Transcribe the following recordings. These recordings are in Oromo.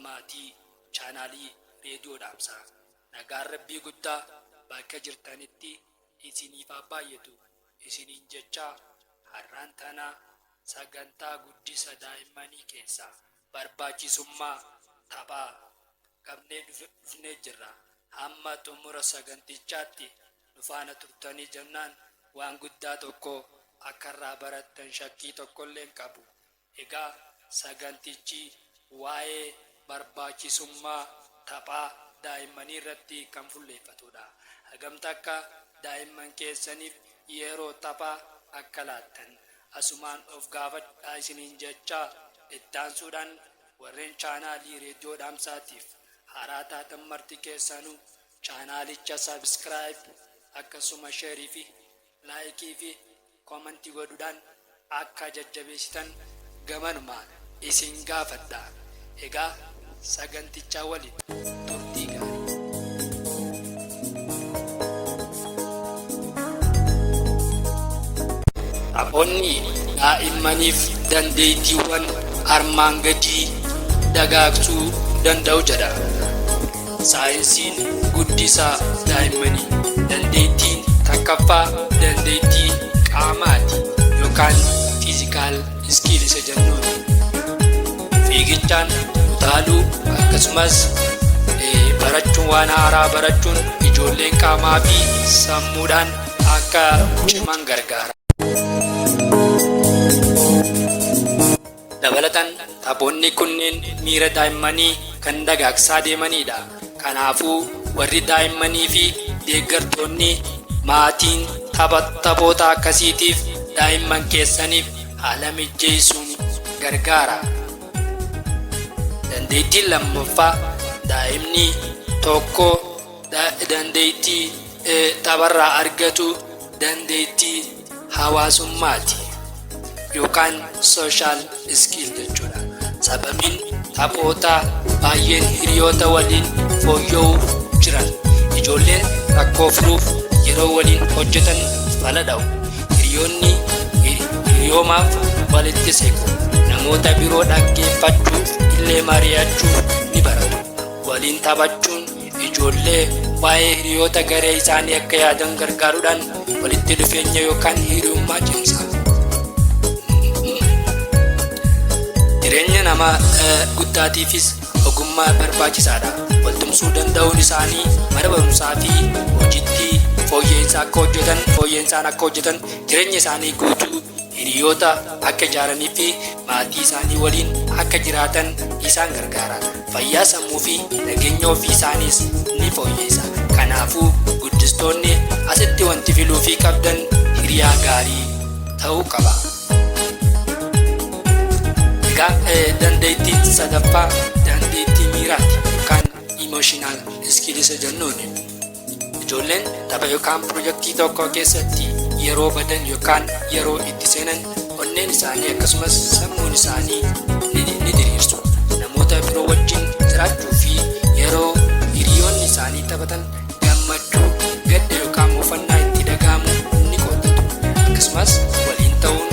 Maatii chaanaalii Reediyoo Dhaamsaa. Nagaan Rabbii guddaa bakka jirtanitti isiniif haa baay'atu isiniin jechaa har'aan tana sagantaa guddisa daa'immanii keessaa barbaachisummaa taphaa qabnee dhufnee jirra. Hamma xumura sagantichaatti nu faana turtanii jennaan waan guddaa tokko akka irraa barattan shakkii tokkollee hin qabu. Egaa sagantichi waa'ee barbaachisummaa taphaa daa'immanii irratti kan fulleeffatuudha. Hagam takka daa'imman keessaniif yeroo taphaa akka laattan asumaan of gaafadhaa isiniin jechaa, ittaansuudhaan warreen chaanaalii Reediyoo Dhaamsaatiif haaraa taatan marti keessanuu chaanaalicha subscribe akkasuma share fi like fi comment godhudhaan akka jajjabeessitan gamanuma isin gaafadha. Egaa sagantichaa waliin turtii gaarii. Taphoonni daa'immaniif dandeettiiwwan armaan gadii dagaagsuu danda'u jedha. Saayinsiin guddisa daa'immanii. Dandeettiin takkaffaa dandeettii qaamaati yookaan physical skill isa jennuun. Fiigichaan, utaaluu akkasumas barachuun waan haaraa barachuun ijoolleen qaamaa fi sammuudhaan akka ciman gargaara. Dabalataan taphoonni kunneen miira daa'immanii kan dagaagsaa deemaniidha. Kanaafuu warri daa'immanii fi deeggartoonni maatiin tapha taphoota akkasiitiif daa'imman keessaniif haala mijjeessuun gargaara. Dandeettiin lammaffaa daa'imni tokko dandeettii tapharraa argatu dandeettii hawaasummaati yookaan social skill jechuudha. Sababiin taphoota baay'een hiriyoota waliin fooyya'uuf jiran. Ijoolleen rakkoo furuuf yeroo waliin hojjetan fala dha'u. Hiriyoonni hiriyoomaaf walitti siqu. Namoota biroo dhaggeeffachuuf illee mari'achuuf ni baratu. Waliin taphachuun ijoollee waa'ee hiriyoota garee isaanii akka yaadan gargaaruudhaan walitti dhufeenya yookaan hiriyummaa cimsa. Jireenya nama guddaatiifis ogummaa barbaachisaadha. Waltumsuu danda'uun isaanii mana barumsaa fi hojiitti fooyya'insa akka hojjetan fooyya'insa akka hojjetan, jireenya isaanii guutuu hiriyoota akka ijaaranii fi maatii isaanii waliin akka jiraatan isaan gargaara. Fayyaa sammuu fi nageenya ofii isaaniis ni fooyyeessa. Kanaafuu guddistoonni asitti wanti filuufii qabdan hiriyaa gaarii ta'uu qaba. Egaa dandeettiin sadaffaa dandeettii miiraati yookaan emotional skill isa jennuuni. Ijoolleen tapha yookaan pirojektii tokko keessatti yeroo badan yookaan yeroo itti seenan onneen isaanii akkasumas sammuun isaanii ni diriirsu. Namoota biroo wajjin jiraachuu fi yeroo hiriyoonni isaanii taphatan gammachuu, gadda yookaan mufannaa itti dhaga'amu ni qooddatu. Akkasumas waliin ta'uun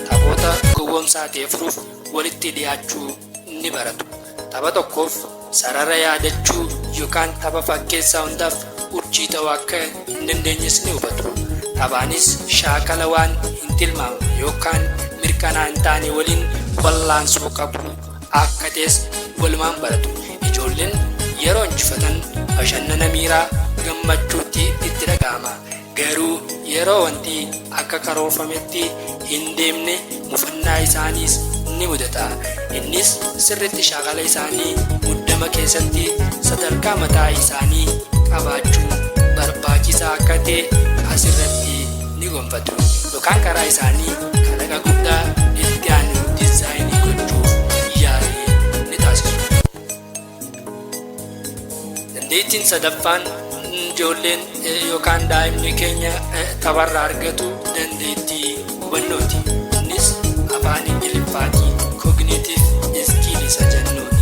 taphoota gowwoomsaa ta'e furuuf walitti dhiyaachuu ni baratu. Tapha tokkoof sarara yaadachuu yookaan tapha fakkeessaa hundaaf urjii ta'uu akka hin dandeenyes ni hubatu. Taphaanis shaakala waan hin tilmaamamne yookaan mirkanaa hin taane waliin wallaansoo qabu akka ta'es walumaan baratu. Ijoolleen yeroo injifatan bashannana miiraa gammachuutti itti dhaga'ama. Garuu yeroo wanti akka karoorfametti hin deemne mufannaa isaaniis ni mudata. Innis sirriitti shaakala isaanii muddama keessatti sadarkaa mataa isaanii qabaachuun barbaachisaa akka ta'e asirratti ni gonfatu. Yookaan karaa isaanii kalaqa guddaa itti aanu dizaayinii gochuuf yaalii ni taasisu. Dandeettiin sadaffaan ijoolleen yookaan daa'imni keenya tapharraa argatu dandeettii Dandeettii hubannooti. Innis afaan Ingiliffaatiin cognitive skill isa jennuuni.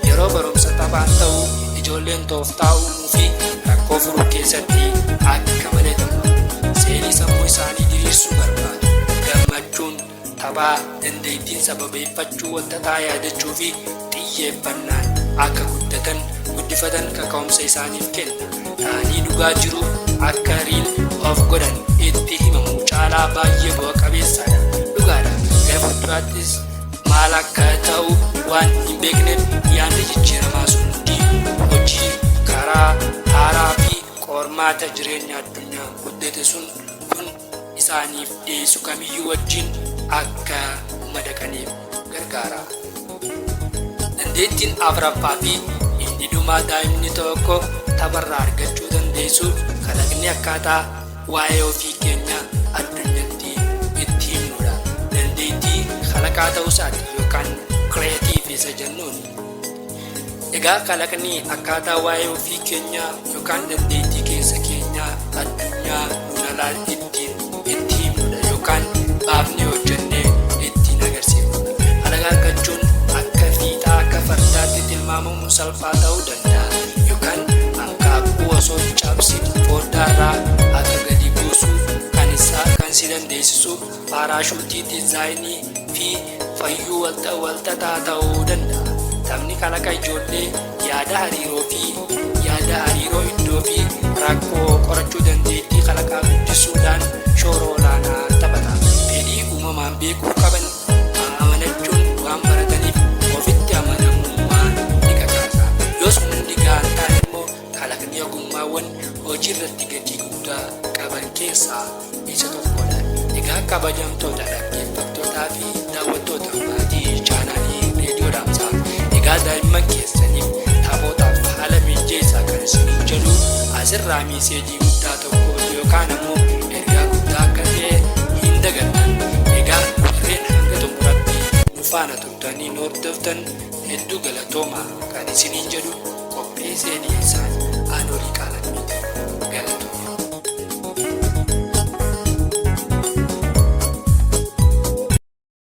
Yeroo barumsa taphaan ta'u ijoolleen tooftaa uumuu fi rakkoo furuu keessatti akka malee gammadu. Seelii sammuu isaanii diriirsuu barbaadu. Gammachuun taphaa dandeettiin sababeeffachuu, walxaxaa yaadachuu fi xiyyeeffannaan akka guddatan guddifatan kaka'umsa isaaniif kenna. Ta'anii dhugaa jiru akka real of godhan itti himamu caalaa baay'ee bu'a qabeessaadha. Dhugaadha. Gara fuulduraattis maal akka ta'u waan hin beekneef yaadni jijjiiramaa sun hundi hojii karaa haaraa fi qormaata jireenya addunyaa guddate sun kun isaaniif dhiyeessu kamiyyuu wajjin akka madaqaniif gargaara. Dandeettiin afuraffaa fi inni dhumaa daa'imni tokko tapharraa argachuu dandeessu kalaqni akkaataa waa'ee ofii keenya addunyatti itti himnudha. Dandeettii kalaqaa ta'uusaati yookaan creative isa jennuun. Egaa kalaqni akkaataa waa'ee ofii keenya yookaan dandeettii keessa keenyaa addunyaa nuun alaa ittiin itti himnudha yookaan baafnee hojjennee ittiin agarsiifnudha. Kalaqa argachuun akka fiixaa akka fardaatti tilmaamamu salphaa ta'uu danda'a yookaan hanqaaquu osoo hin cabsin foddaarraa akka gadi buusu kan isaa kan si dandeessisu paaraashuutii diizaayinii fi fayyuu walxaxaa ta'uu danda'a. Taphni kalaqa ijoollee yaada hariiroo fi yaada hariiroo iddoo fi rakkoo qorachuu dandeettii kalaqaa guddisuudhaan shoora olaanaa taphata. Fedhii uumamaan beekuu qaban amanachuun waan barataniif ofitti amanamummaa ni kakaasa. Yoo sun hundi gahaan ta'an immoo kalaqni ogummaawwan hojii irratti gatii guddaa qaban keessaa isa tokkodha. Egaa kabajamtoota dhaggeeffattootaa fi daawwattoota maatii chaanaalii Reediyoo Dhaamsaa. Egaa daa'imman keessaniif taphootaaf haala mijeessaa kan isiniin jedhu asirraa message guddaa tokko yookaan ammoo ergaa guddaa akka ta'e hin dagattan. Egaa warreen hanga xumuratti nu faana turtanii nu hordoftan hedduu galatooma kan isiniin jedhu qopheessee dhiyeessa.